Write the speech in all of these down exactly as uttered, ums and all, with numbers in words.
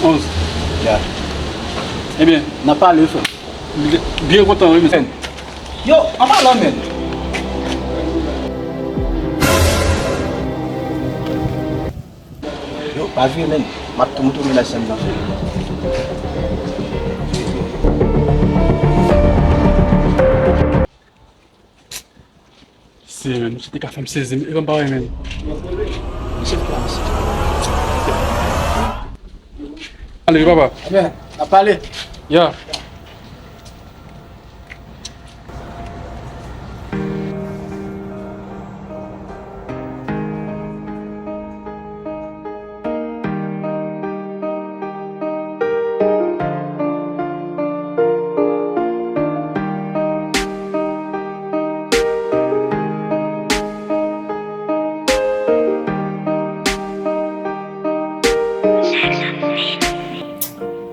Onz. Ya. Ebyen, n ap pale, frè. Byen kontan, wi, mesye. Yo, anba la, men. Yo, pa vire, men. M ap tou montre w mennaj sa m nan fè. Se, men, misye te ka fè m sezi, e ban m pa wè, men. Misye fè misye. Ale, papa. Ebyen, n ap pale. Ya.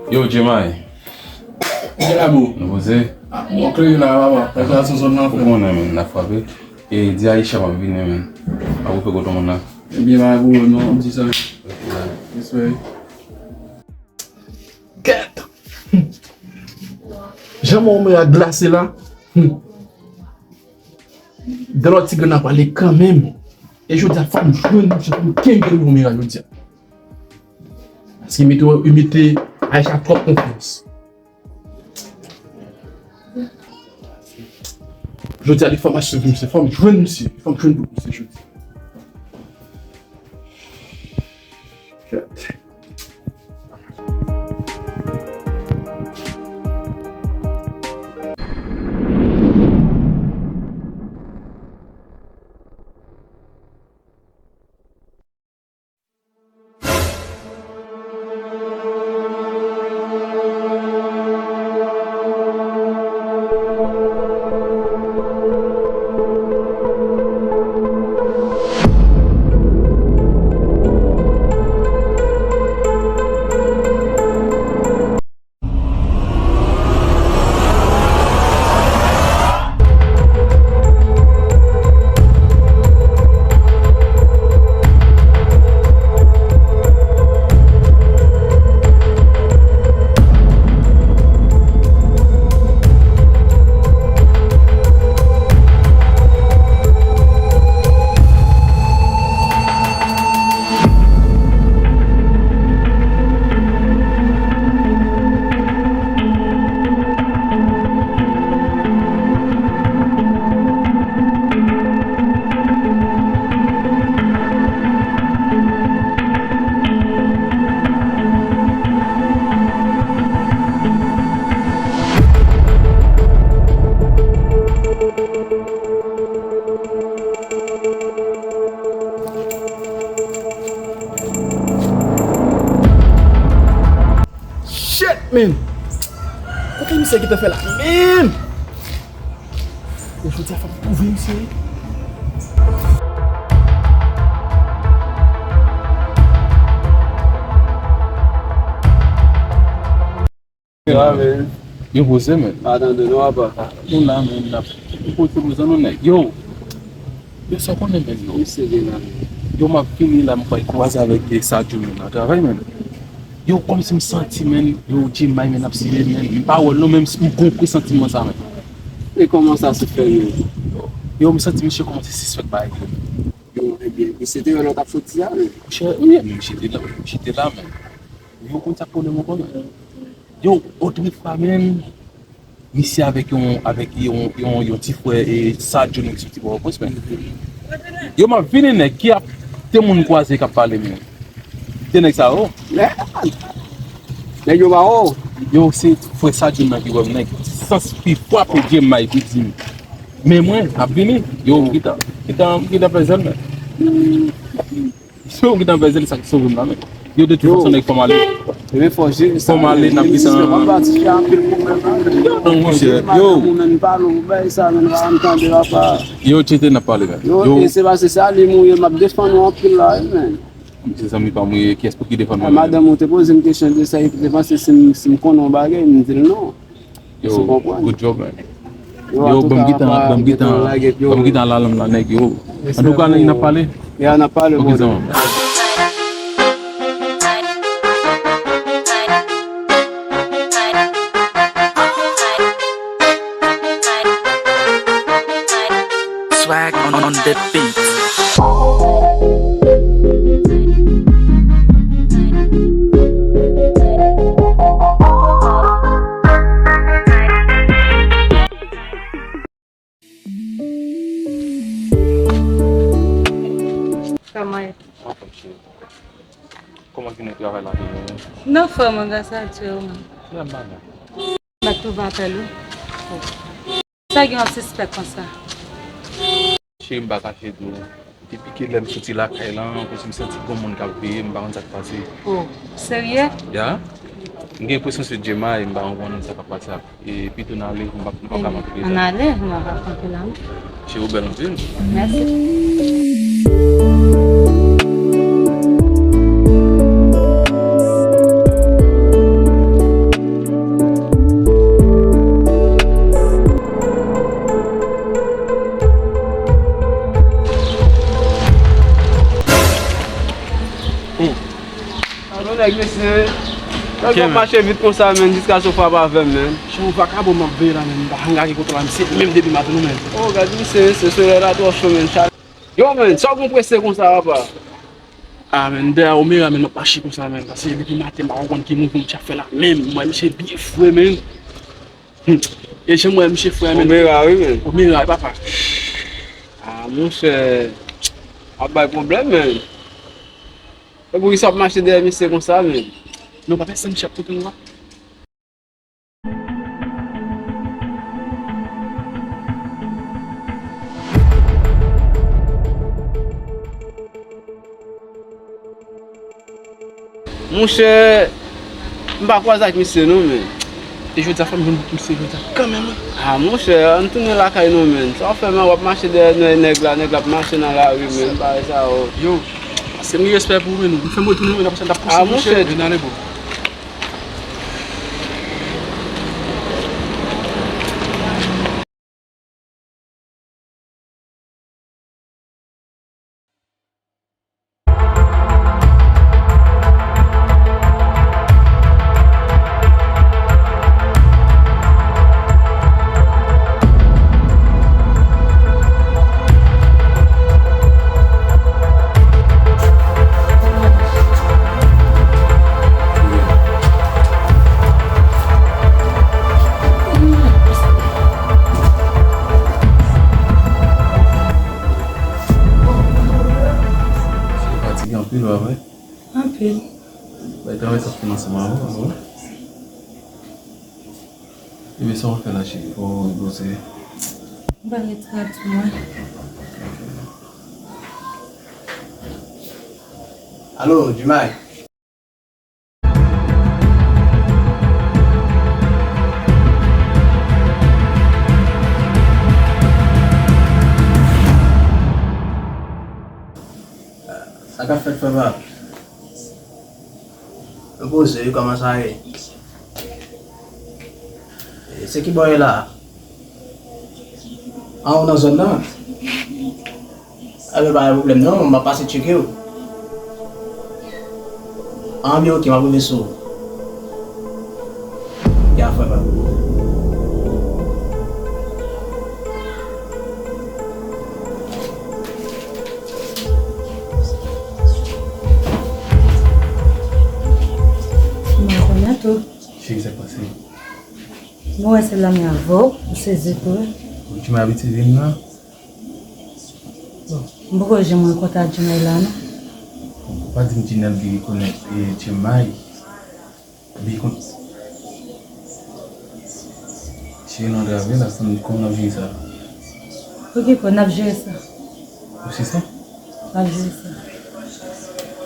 Yo, Jemay. Gen la, bro. Nou poze? Ah, mwen klere la, papa. Fè sa sou zòn nan, frè. Ou konnen, men, n ap frape. E di Aisha m ap vini, men. Ap okipe kote moun nan. Ebyen, pa gen pwoblèm, non, m di sa. Respè. Gèt! Jan mwen wè a glase la. Hmm. Delò ti grenn ap pale kanmenm. E jodi a, fò m jwenn misye pou m kenbe l pou mwen jodi a. Paske li mete, li mete Aisha twòp konfyans. Jodi a, li fò m achte misye, fò m jwenn misye, fò m jwenn bout misye jodi. Shit. Shit, man! Kote misye gentan fè la menm? Yo, jodi a fò m twouve misye wi. Yo poze, men. Pa tande non, apa. Nou la, men, n ap poze, poze nou nèg. Yo! Yo, sa w konnen, men, yo? Misye gen la. Yo, m ap vini la, m pral kwaze avèk, eh, sa Johnny nan travay, men. Yo, kòmsi m santi, men, yo, Jemay, men, ap siye, men. M pa wè l non, men m gon presantiman sa, men. E kòman sa se fè, men? Yo, m santi misye kòmanse sispèk bagay yo. Yo, ebyen, misye te wè lè w t ap soti a, men. Monchè, wi, misye te la, misye te la, men. Yo, konn sa k pwoblèm ankò, men. Yo, otrefwa, men, misye avèk yon, avèk yon, yon, yon ti frè, e sa Johnny ki soti Pòtoprens, men. Yo, m ap vini, nèg, ki ap, de moun kwaze k ap pale, men. De nèg sa yo. Nèg yo ba wo. Yo, se frè sa Johnny nan ki wè m, nèg. Sans pi frape Jemay, pi di m. Men mwen, ap vini. Yo, m gentan, gentan, gentan fè zèl, men. Yo, m gentan fè zèl, sa ki sove m la, men. Yo, de tout fason, nèg, fò m ale. Fò m ale, n ap gentan. Non, monchè, yo. Yo, tchete, n ap pale, men. Yo, e se pa se sa, li mouri, m ap defann ou anpil la, wi, men. Mezanmi pa m wi, kiyès pou ki defann mwen menm? Madanm ou te poze m kesyon de sa, li te panse si m, si m konnen yon bagay, m di l non. Yo, good job, man. Yo, ban m gentan, ban m gentan, ban m gentan al al la, nèg, yo. Antouka, nèg, n ap pale. Ya, n ap pale, brother. Ok, zanmi. Beat. Kòman ye? Anfòm, cheri. Kòman jounen travay la te ye? Nan fòm, gras a Dye, ou menm? Nòmalman. M pa t twouve apèl ou. Sa gen w ap sispèk konsa? Cheri, m pa kache di w. Depi ke lè m soti lakay lan, m santi gon moun k ap veye m, m pa konn sa k pase. Oh, serye? Ya. M gen enpresyon se Jemay, m pa konprann sa k ap pase ak. E pito n ale, m pa, m pa ka manke la. Ann ale, m pa kanpe la non. Cheri, ou bèl anpil. Mèsi. Alo, nèg, mesye. Nèg, w ap mache vit konsa, menn, jiskaske w frape avè m, menn. Se yon vakabon m ap veye la, menn. M pa janm gade kote la, misye menm depi maten, non, menn. Oh, gad misye, mesye, solèy la twò cho, menn. Yo, menn, sa w gon prese konsa, papa? Ah, menn, dèyè Omera, menn, m ap mache konsa, menn. Paske depi maten, m pa konprann ki mouvman misye ap fè la, menn. M wè misye byen fre, menn. Hmm. E jan m wè misye fre, menn. Omera, wi, menn. Omera, wi, papa. Ah, monchè. Ap bay pwoblèm, menn. E poukisa w ap mache dèyè misye konsa, menn? Non, pa pèsonn, chèf, kote nou a? Monchè, m pa kwaze ak misye non, menn. E jodi a fò m jwenn bout misye jodi a kanmenm, wi. Ah, monchè, ann tounen lakay nou, menn. Sa w fè, menn, w ap mache dèyè nè-, nèg la, nèg la ap mache nan lari, menn, bagay sa yo. Yo, paske m gen respè pou ou, menn. M fè m retounen, menn, apre sa, n ap pouse, monchè. Ah, monchè. Vin ale, bro. Se fatige anpil, pa vre? Anpil. Bay travay sa ap fin ansanm avè w, pa vre? Ebyen, sa w ap fè la, cheri? Fò w repoze. M pral ret travay mwen. Alo, Jemay? Sa k ap fèt, frè pa m? Nou poze wi, kòman sa ye? E se ki bò w ye la? A, ou nan zòn nan? Enben, pa gen pwoblèm non, m ap pase tcheke w. Anben, oke, m ap rive sou ou. Ya, frè pa m. M rekonèt ou. Cheri, sa k pase? Mwen wè se la m avè w, m sezi pou ou. Ou Jemay abitye vin la? Bon, m poko janm rankontre ak Jemay la non. Ou pa di m Jinèl byen rekonèt, e, Jemay. Byen kon-, cheri, nou antrave la, kòman n ap jere sa? Okipe w, n ap jere sa. Ou si sa? N ap jere sa.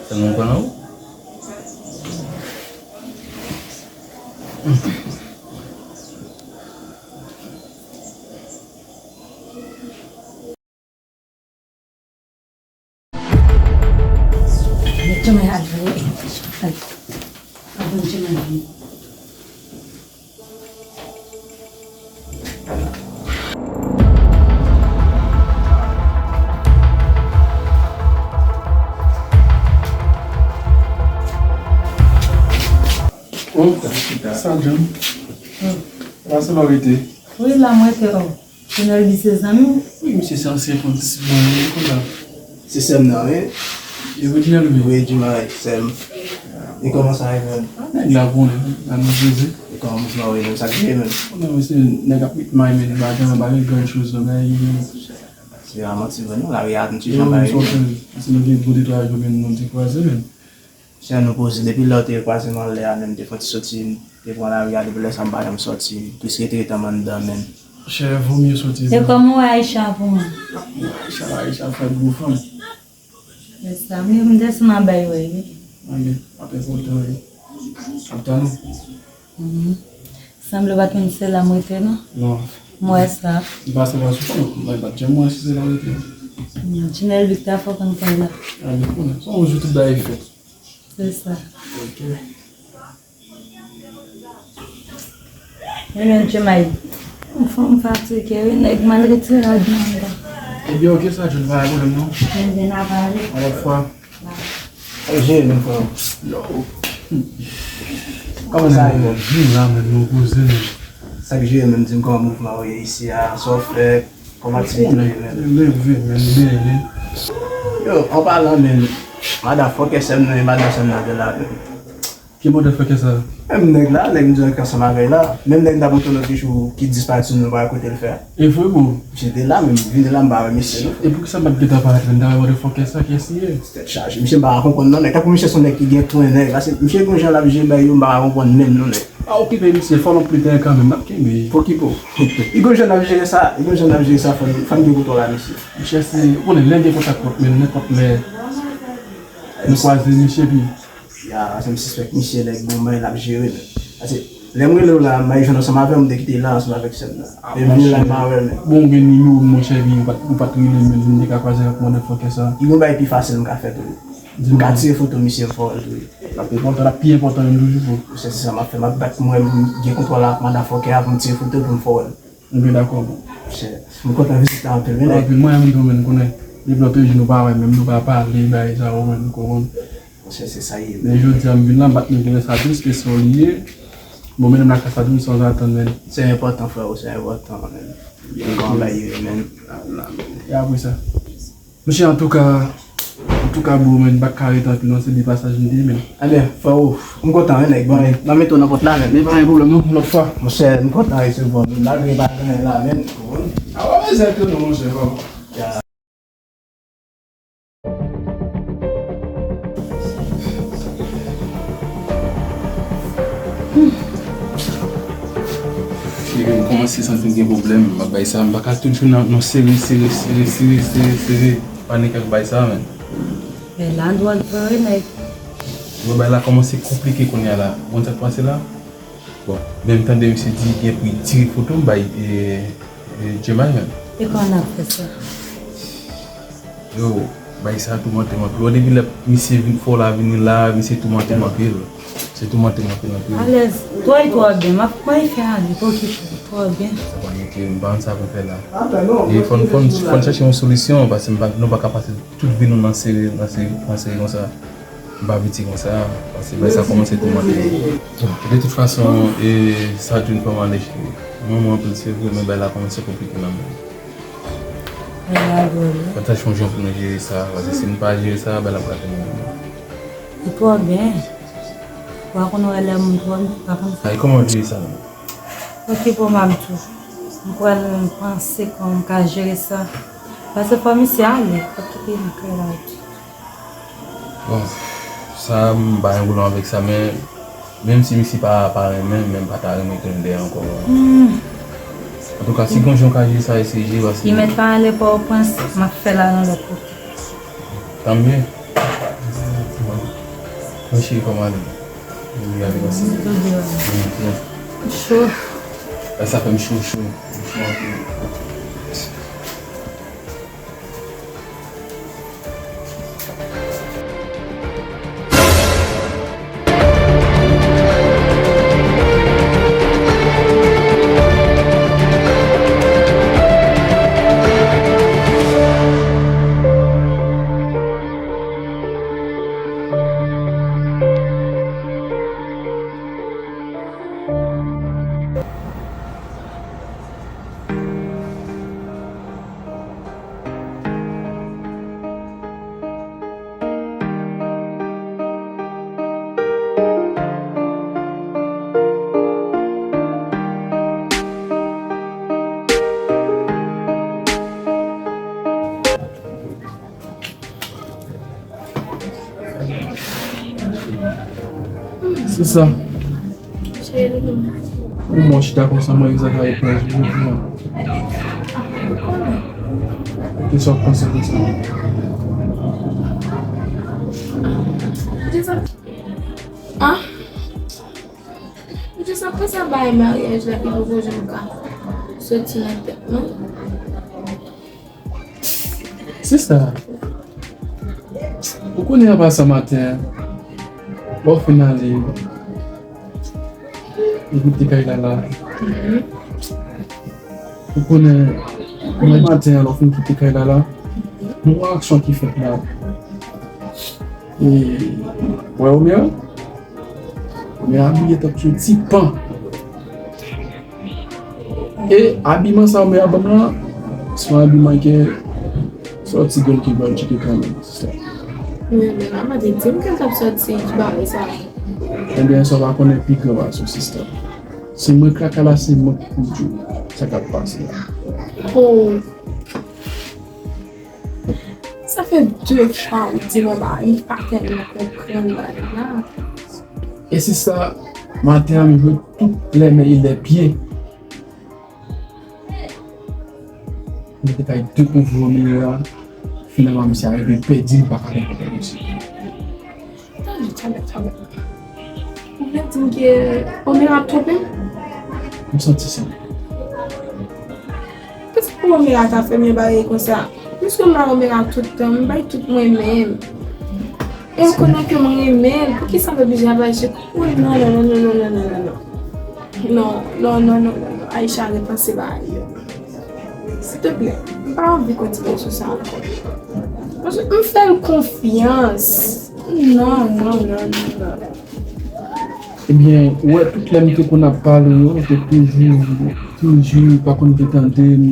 Sèlman m kwè nan ou? Mèt Jemay al vini. Al. Al ban Jemay vini. Oh, sa djanm. Pase la w rete. Wi, la mwen te, oh. Ronald di se zanmi w? Wi, misye se ansyen kondisip mwen, wi, konn la. Se sè m nan, wi. E Reginald, wi. Wi, Jimay, sè m. E kòman sa ye, menm? Nèg la konnen, la nou jeze. E kòman mouvman w ye, menm? Sa k rive, menm? Konnen, wi, se nèg ap ret may, men li pa janm, pa gen gran choz, non, men li menm. Se pa manti vre, non, lari a, ti jan bagay. Wi, paske nou gen bon de twa jou, men nou te kwaze, men. Chè, nou poze. Depi lè w te kwaze m anlè a, menm te fè ti soti, m te pran lari a, depi lè sa m pa janm sòti, m plis rete, rete anndan menm. Chè, vomye soti. E kòman w wè Aisha pou mwen? Aisha, Aisha fè gwo fanm. Men sa, m, m desann anba yo, wi. Anben, ap enpòtan, wi. Ap tann ou. Mhm. Sanble w pa t konn se la m rete, non? Non. M wè sa. M pa sanble sou fon, m pa t janm wè si se la w rete. Hmm, Jinèl Victor fò konn kay la. A, li konnen. Se yon jou tout bagay fèt. Se sa. Ok. Mwen menm, Jemay, m fa-, m fatige, wi, nèg maltrete rad nan anba. Ebyen, ok, sa, Jun, pa gen pwoblèm, non. Mwen vin apale. Yon lòt fwa. Sa k jere menm, frè? Yo. Kòman sa ye, menm? Vin la, menm, nou poze, menm. Sa k jere menm, di m kòman mouvman w ye isi a, sa w fè, kòman aktivite w ye, menm? Leve, menm, benyen. Yo, an palan, menm, madan fòkè sè m nan, e madan sè m nan te la, menm. Ki modèl fòkè sa? Menm nèg la, nèg m di w k ansanm avè l la. Menm nèg m t ap montre w lòt jou ki disparèt sou nou, pa kote l fè a. E vre, bro? Misye te la, men m vini la, m pa wè misye, non. E poukisa m pa t gentan parèt, menm? M ta wè modèl fòkè sa, kiyès li ye? Tèt chaje. Misye, m pa ka konprann, non, nèg. Tankou misye se yon nèg ki gen twen, nèg. Paske misye gon jan l ap jere bagay yo, m pa ka konprann menm, non, nèg. Pa okipe misye, fò n ap plete kanmenm, n ap kenbe. Pokipo. Li gon jan l ap jere sa, li gon jan l ap jere sa, fò n, fò n gen kontwòl a misye. Misye se, ou konnen, lè gen kontak kòk, men nenpòt lè nou kwaze misye, pi Ya, paske m sispèk misye nèg bon, men l ap jere, men. Paske lè m rele w la, m al jwenn ansanm avè w, m te kite l la ansanm avèk sè m nan. Men m vini la, m pa wè l, men. Bon, ou gen nimewo m, monchè, epi ou pa t, ou pa t rele m, men m te ka kwaze ak mòdèl fòkè sa. Li gon bagay pi fasil m ka fè tou. M ka tire foto misye, m fè w l tou. L ap enpòtan, l ap pi enpòtan menm toujou, bro. Se, se sa m ap fè, m ap bat mwen, m gen kontwòl ak madan fòkè a pou m tire foto l pou m fè w l. Ebyen, dakò, bro. Monchè, m kontan vizit la anpil, wi, nèg. Anpil, mwen menm tou, men, konnen, depi lòt jou nou pa wè, menm nou pa pale, bagay sa yo, men, nou konprann. Monchè, se sa ye. Men jodi a m vin la, m pa t menm konnen sa tou, se sa w li ye. Bon, men m lakay sa tou, san zatann, men. Se enpòtan, frè, se enpòtan, men. Yon gran bagay, men. E apre sa? Monchè, antouka, antouka, bro, men, m pa t ka rete anpil, non, se de pasaj m te ye, men. Ebyen, frè, m kontan, wi, nèg. Bon, m ap mete w nan pòt la, men. Men pa gen pwoblèm, non, lòt fwa. Monchè, m kontan resevwa w, malgre pa gen anyen la, men. A, w ap bezwen tou, non, monchè, bro. Ya. Cheri, m kòmanse santi m gen pwoblèm. M ap bay sa, m pa ka tout jounen nan, nan sere, sere, sere, sere, sere, sere. Panik ak bay sa, men. Men la, dwòl vre, wi, nèg. Bon, bay la kòmanse konplike kounye a la. Ou konn sa k pase la? Bon, men m tande misye di gen pou li tire foto m bay, e, e, Jemay menm. E kòman n ap fè sa? Yo, bay sa toumante m anpil. Ou depi lè misye vin fè w la vini la, misye toumante m anpil. Misye toumante m anpil, anpil. Alèz, twò, twò byen. M ap, mwen fè ale, pokipo, twò byen. Sa pa gen ke m pa konn sa pou m fè la. E fò n, fò n, fò n chèche yon solisyon, paske m pa, nou pa ka pase tout vi nou nan sere, nan sere, nan sere konsa. M pa piti konsa, paske bagay sa kòmanse toumante m. Bon, de tout fason, e, sa tou fè m ale, cheri. M renmen w anpil, se vre, men bagay la kòmanse konplike nan men m. Bagay la dwòl, wi. Fò n chache yon jan pou nou jere sa, paske si nou pa jere sa, bagay la pral fè nou mal. Ou twò byen. Ou pa konn wè lè moun twò byen, ou pa konn sa. Ay, kòman w jere sa menm? Okipe w, m ap di w. M pral panse kòman m ka jere sa. Paske fò misye ale, fò l kite m kay la. Bon, sa, m pa gen pwoblèm avèk sa, men menm si misye pa, pa renmen, men m pa ta renmen tounen dèyè ankò. Hmm. Antouka, si gon jan w ka jere sa, eseye jere, paske li mèt pa ale Pòtoprens, m ap fè l al yon lòt kote. Tanmye. Bon. Mwen cheri, kòman ale? Mwen ale, mèsi. Mwen ale. Cho. Sa fè m cho, cho. M cho anpil. Kisa? Cheri. Ou mò chita konsa, mwen egzak a reponn jodi a. Kisa w panse de sa? Kisa? Ah? Ou te sa panse a bagay maryaj la ki poko janm ka soti nan tèt mwen. Sista, ou konnen anba sa maten an, lè w fin ale, ou kite kay la la. Ou konnen, mwen maten an, lè w fin kite kay la la, yon aksyon ki fèt la. E, wè, Omer, Omer abiye tankou yon ti pan. E abiman sa Omer ban m lan, se yon abiman ke sòti Dolce Dolce kanmenm, sista. Men, men, maman te di m ke l t ap sòti bare sa. Ebyen, sa w pa konnen pi gran pase w, sista. Se mwen k lakay la, se mwen k pou di w sa k ap pase la. Oh. Sa fè de fwa ou di mwen bagay, m pa tèlman konprann bagay la. E sista, maten an, m jwe tout lè men e lè pye. M te kay dekouvri Omer a. Finalman, misye arive pèdi, m pa ka rekonprann misye. Tande, tande, tande. Ou vle di m ke Omer ap twonpe m? M santi sa. Pitit pou Omer a ta fè m yon bagay konsa. Piske m ba Omer a tout tan, m bay tout mwen menm. E ou konnen ke m renmen l, poukisa m oblije ap aji konsa? Non, non, non, non. Non, non, non, non, non, non. Aisha, repanse bagay yo. Silteplè, m pa anvi kontinye sou sa ankò. Paske m fè l konfyans. Non, non, non, non, non. Ebyen, ou wè, tout lè m te konn ap pale yo, ou te toujou, toujou pa konn te tande m.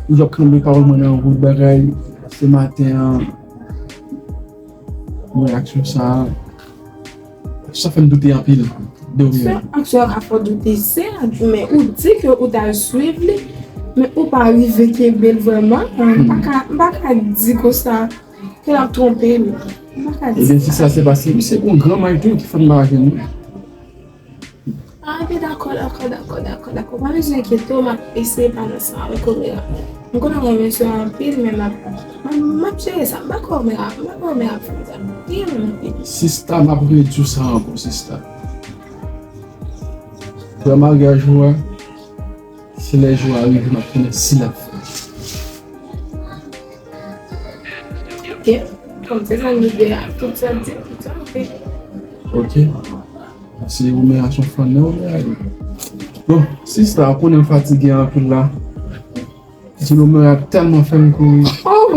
Ou ap kenbe pawòl mwen nan wout bagay. Se maten an, reyaksyon sa a. Sa fè m doute anpil de ou menm. Fè aksyon an ka fè w doute, sèt, men ou di ke ou t al swiv li, men ou pa rive kenbe l vrèman. M pa ka, m pa ka di konsa ke l ap twonpe m. M pa ka di sa. Ebyen, si sa se paske misye gon gran may tou ki fè m pa jwenn li. Ah, ebyen, dakò, dakò, dakò, dakò, dakò. Pa bezwen enkyete w, m ap eseye pale ansanm avèk Omer a. M konnen w renmen sè a anpil, men m ap, m ap, m ap jere sa. M pa kwè Omer a, m pa kwè Omer ap fè sa. Li renmen m anpil. Sista, m ap redi w sa ankò, sista. Prè maryaj ou a, se lè jou a rive, m ap konnen si l ap fèt. Ok. Kòm se sa nou de a, tout sa di, tout sa fè. Ok. Se Omer a, se yon fan nan Omer a ye. Bon, sista, ou konnen m fatige anpil la. Ti Omer a tèlman fè m kouri. Oh!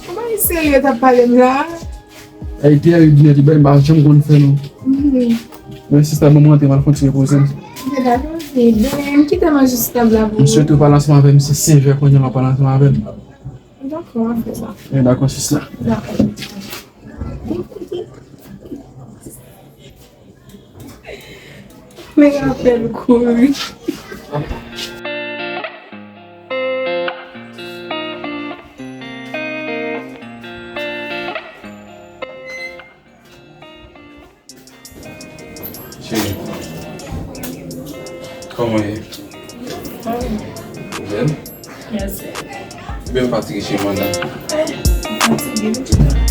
Ou pa serye t ap pale m la? Ay, Pierre, li di, li bay, m pa janm konn fè non. Mhm. Men sista, ban m rantre, m al fè yon ti repoze m. Se dakò, se byen. M kite manje sou tab la pou ou. M swete w pale ansanm avè m, se sèt è kounye a, m ap pale ansanm avè m. Dakò, m ap fè sa. E dakò, sista. Dakò. Men rapèl kouri. Cheri, kòman w ye? Ou bèl? Mèsi. Ou byen fatige, cheri, madanm. Fatige, wi.